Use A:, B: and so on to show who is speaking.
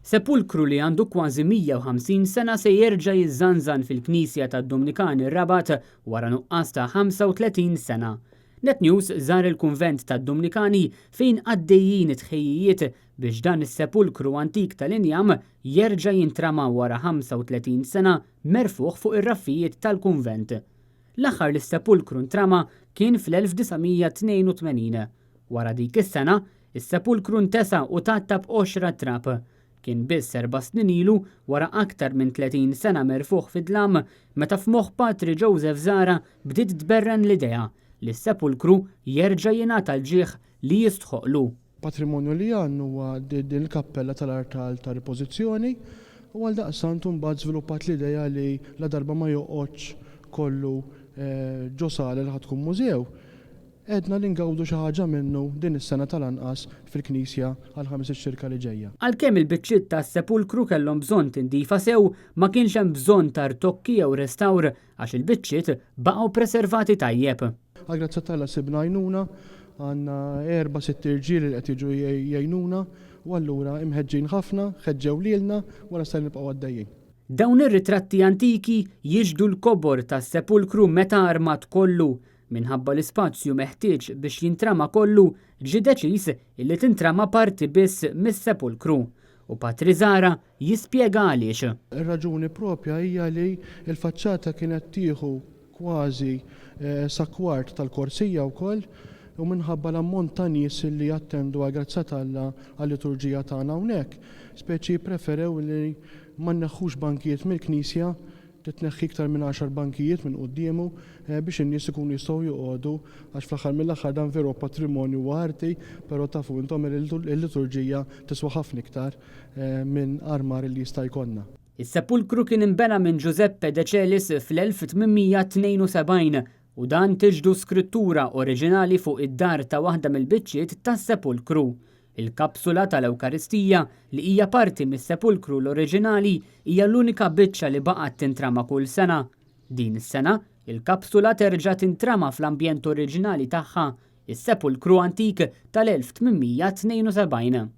A: Sepulkru li għandu kważi 150 sena se jerġa' jiżżanżan fil-Knisja tad-Dumnikani r-Rabat wara nuqqas ta' 35 sena. Net News żar il-Kunvent tad-Dumnikani fejn għaddejjin it-tħejjijiet biex dan is-sepulkru antik tal-injam jerġa' jintrama wara 35 sena merfugħ fuq ir-raffijiet tal-kunvent. L-aħħar li s-sepulkru ntrama kien fl-1982. Wara dik is-sena, is-sepulkru ntesa' u tgħatta b'qoxra trab. Kien biss erba' snin ilu, wara aktar minn 30 sena merfugħ fid-dlam, meta f'moħħ Patri Joseph Zahra bdiet tberren l-idea li s-sepulkru jerġa' jingħata l-ġieħ li jistħoqqlu.
B: Patrimonju li għandna huwa din il-kappella tal-artal ta' ripożizzjoni u għaldaqstant imbagħad żviluppat l-idea li ladarba ma joqgħodx kollu ġo sala li ħa tkun mużew, għedna li ngawdu xi ħaġa minnu din is-sena tal-anqas fil-knisja għal Ħamis ix-Xirka li ġejja.
A: Għalkemm il-biċċiet tas-sepulkru kellhom bżonn tindifa sew, ma kienx hemm bżonn ta' rtokki jew restawr għax il-biċċiet baqgħu preservati tajjeb.
B: Għall-grazzja t'Alla sibna għajnuna, għandna erba' sitt irġiel li qed jiġu jgħinuna u allura imħeġġin ħafna, ħeġġew lilna u allura se nibqgħu għaddejjin.
A: Dawn ir-ritratti antiki jixhdu l-kobor tas-sepulkru meta armat kollu. Minħabba l-ispazju meħtieġ biex jintrama kollu, ġie deċiż illi tintrama parti biss mis-sepulkru. U Patri Zahra jispjega għaliex.
B: Ir-raġuni propja hija li l-faċċata kienet tieħu kważi sa kwart tal-korsija wkoll u minħabba l-ammont ta' nies li jattendu għall-grazzja t'Alla għal-liturġija tagħna hawnhekk, speċi ppreferew li ma nneħħux bankijiet mill-knisja, titneħħi iktar minn għaxar bankijiet minn quddiemu biex in-nies ikunu jistgħu joqogħdu għax fl-aħħar mill-aħħar dan veru patrimonju u arti, però tafu intom li l-liturġija tiswa ħafna iktar minn armar li jista' jkollna.
A: Is-sepulkru kien inbena minn Giuseppe De Celis fl-1872 u dan tixhdu skrittura oriġinali fuq id-dar ta' waħda mill-biċċiet tas-sepulkru. Il-kapsula tal-Ewkaristija, li hija parti mis-sepulkru l-oriġinali, hija l-unika biċċa li baqgħet tintrama kull sena. Din is-sena, il-kapsula terġa' tintrama fl-ambjent oriġinali tagħha, is-sepulkru antik tal-1872.